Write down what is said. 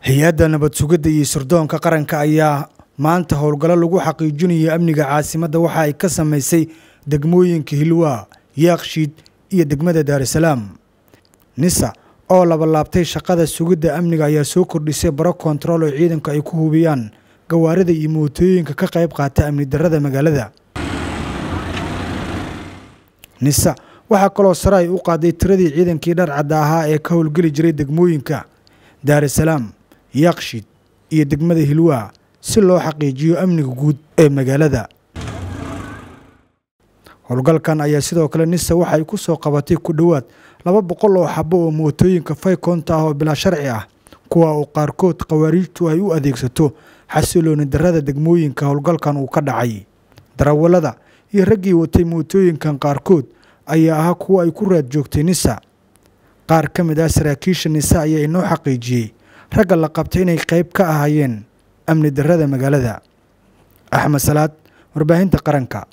Hay-adda nabad sugidda iyo sirdoonka qaranka ayaa maanta howlgallo lagu xaqiijinayo amniga caasimadda waxa ay ka samaysay degmooyinka Hilwaa, Yaaqshiid iyo degmada Daarisalaam. NISA oo labalaabtay shaqada sugidda amniga ayaa soo kordhisay baro koontarool oo ciidanku ay ku hubiyaan gawaarida iyo mootooyinka ka qayb qaata amni darrada magaalada. NISA waxaa kaloo sare ay u qaaday tiradii ciidankii dhar cadda ahaa ee ka howlgeli jiray degmooyinka Daarisalaam, Yaaqshiid iyo degmada Hilwaa si loo xaqiijiyo amniga guud ee magaalada. Howlgalkan ayaa sidoo kale NISA waxay ku soo qabatay ku dhowaad 200 oo xabo oo mootooyinka faykoonta ah oo bilaa sharci ah, kuwa oo qaarkood khawaariijtu ay u adeegsato xasilooni darrada degmooyinka howlgalkan uu ka dhacay. Darawallada iyo raggii watay mootooyinkan qaarkood ayaa ahaa kuwo ay ku raad joogtay NISA. Qaar ka mid ah saraakiisha NISA ayaa inoo xaqiijiyey ragga la qabtay inay qayb ka ahaayeen amni darrada magaalada. Axmed Salaad, warbaahinta qaranka.